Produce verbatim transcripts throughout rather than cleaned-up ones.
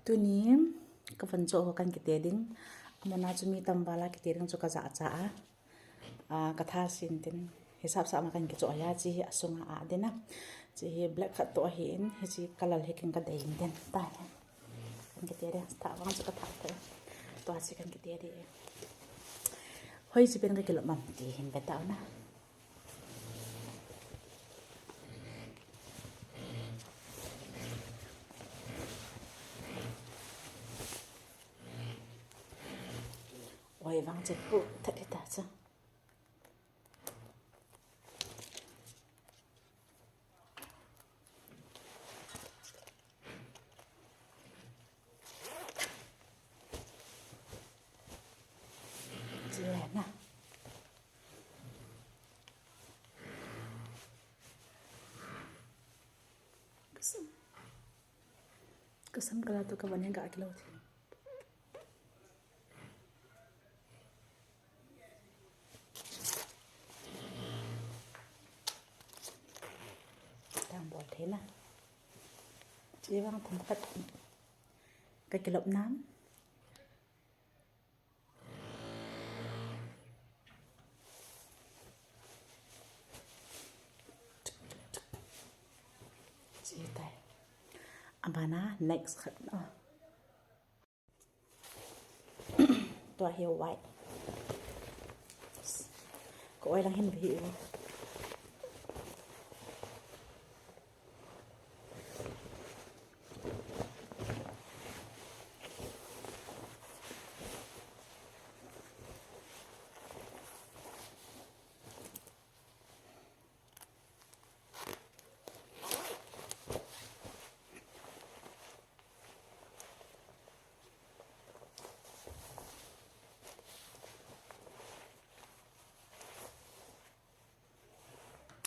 Tuni ka van choh ho kan kite ding. Amuna chu mi tam vala kite ding chu ka jahcha a. A, ka tha sin tin. Hisap sap ma kan kichoh a, hiche hi asunga a ding a. Hiche hi black khat toh ahin, hiche color hi ken ka dei in tin. Tahi. Kan kite ding, tha vang chu ka tha toh. Tua chu kan kite ding. Hoiche pen ka kilom ham ti hin ve tao na. Oi, vang che pu, tha di ta cha. Che na. Kasam. Kasam kala tu ka van ga kilo thi. Tang bol thei na. Che vang thum khat. Ka kilop nam. Che tai. Abana next khat na. Tua hi white. Ka oi lang hin ve hi u.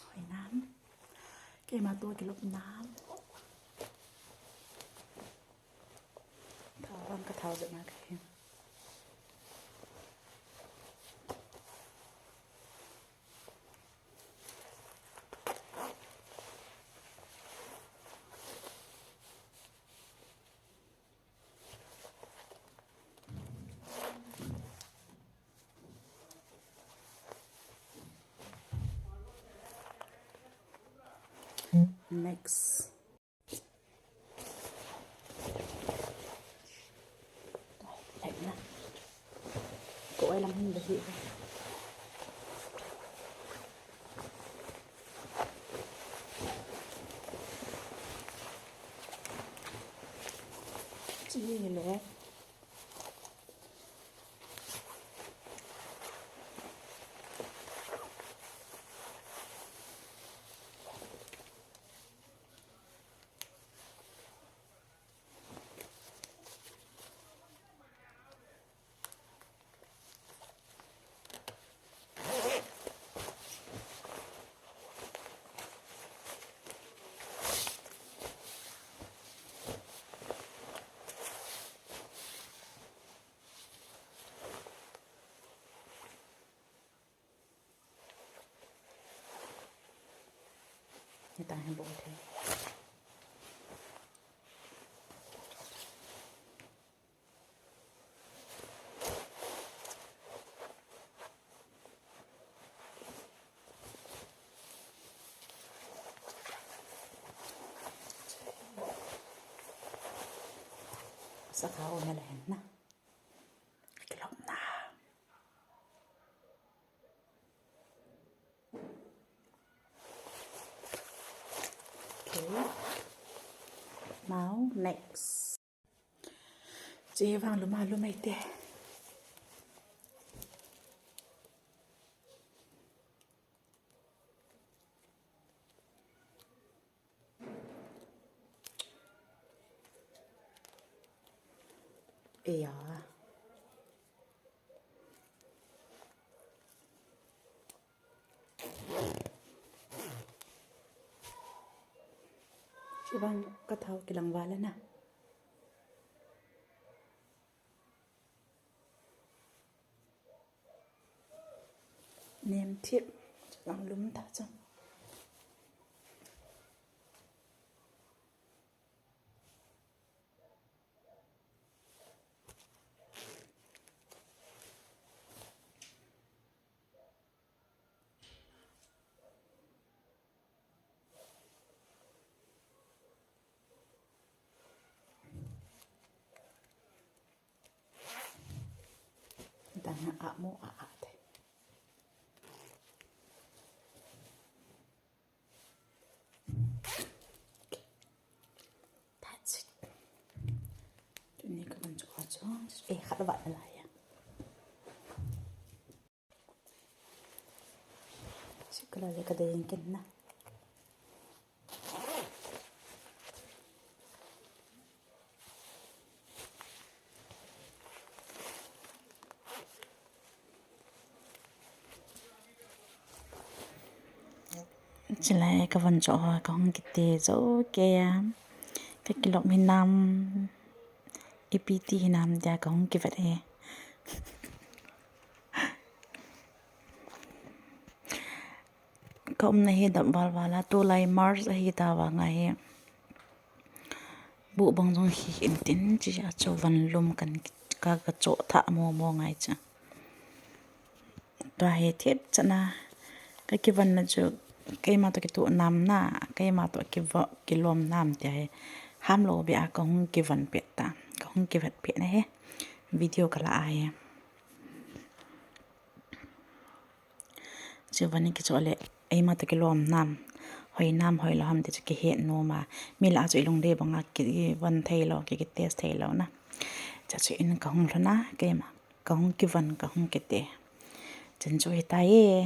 Hoi nam. Keima toh kilop nam. Tha vang ka tha jat na ka hin. Next. Ka oi lang hin ve hi. Che hi le. Hitah hin bol thei. Sa kha u na le hen na. Kilom na. Okay. Now, next. Che vang lum a lum ai te. Eya. Chubang ka thao kilang vala na. Nem thip, chubang lum ta chang. Amo a a te. That's it. Tuni ka van chu a chu. Eh, khat vat na lai a. Sikala le ka dei ken na. Chulai ka van chu a ka hung kiti chu ke a. Ka kilom hinam. Ipi ti hinam dia ka hung kivet e. Ka umna hi dap val val a, tulai March ahi ta vang a hi. Bu bang jong hi in tin chi a chu van lum kan ka, ka cho tha mo mo ngai cha. Tua hi thip chana ka kivan na chu keima to kitu nam na, keima to kiva, kilom nam ti hi. Ham lo be a ka hung kivan pe ta, ka hung kivat pe na he. Video ka la a he. Chu van kicho le, eima to kilom nam, hoi nam, hoi lo ham ti chu kihet nom a. Mi la chu ilung de banga kivan thei lo, ki, ki test thei lo na. Cha chu in ka hung lhun a, keima, ka hung kivan, ka hung kiti. Chan chu hi ta e.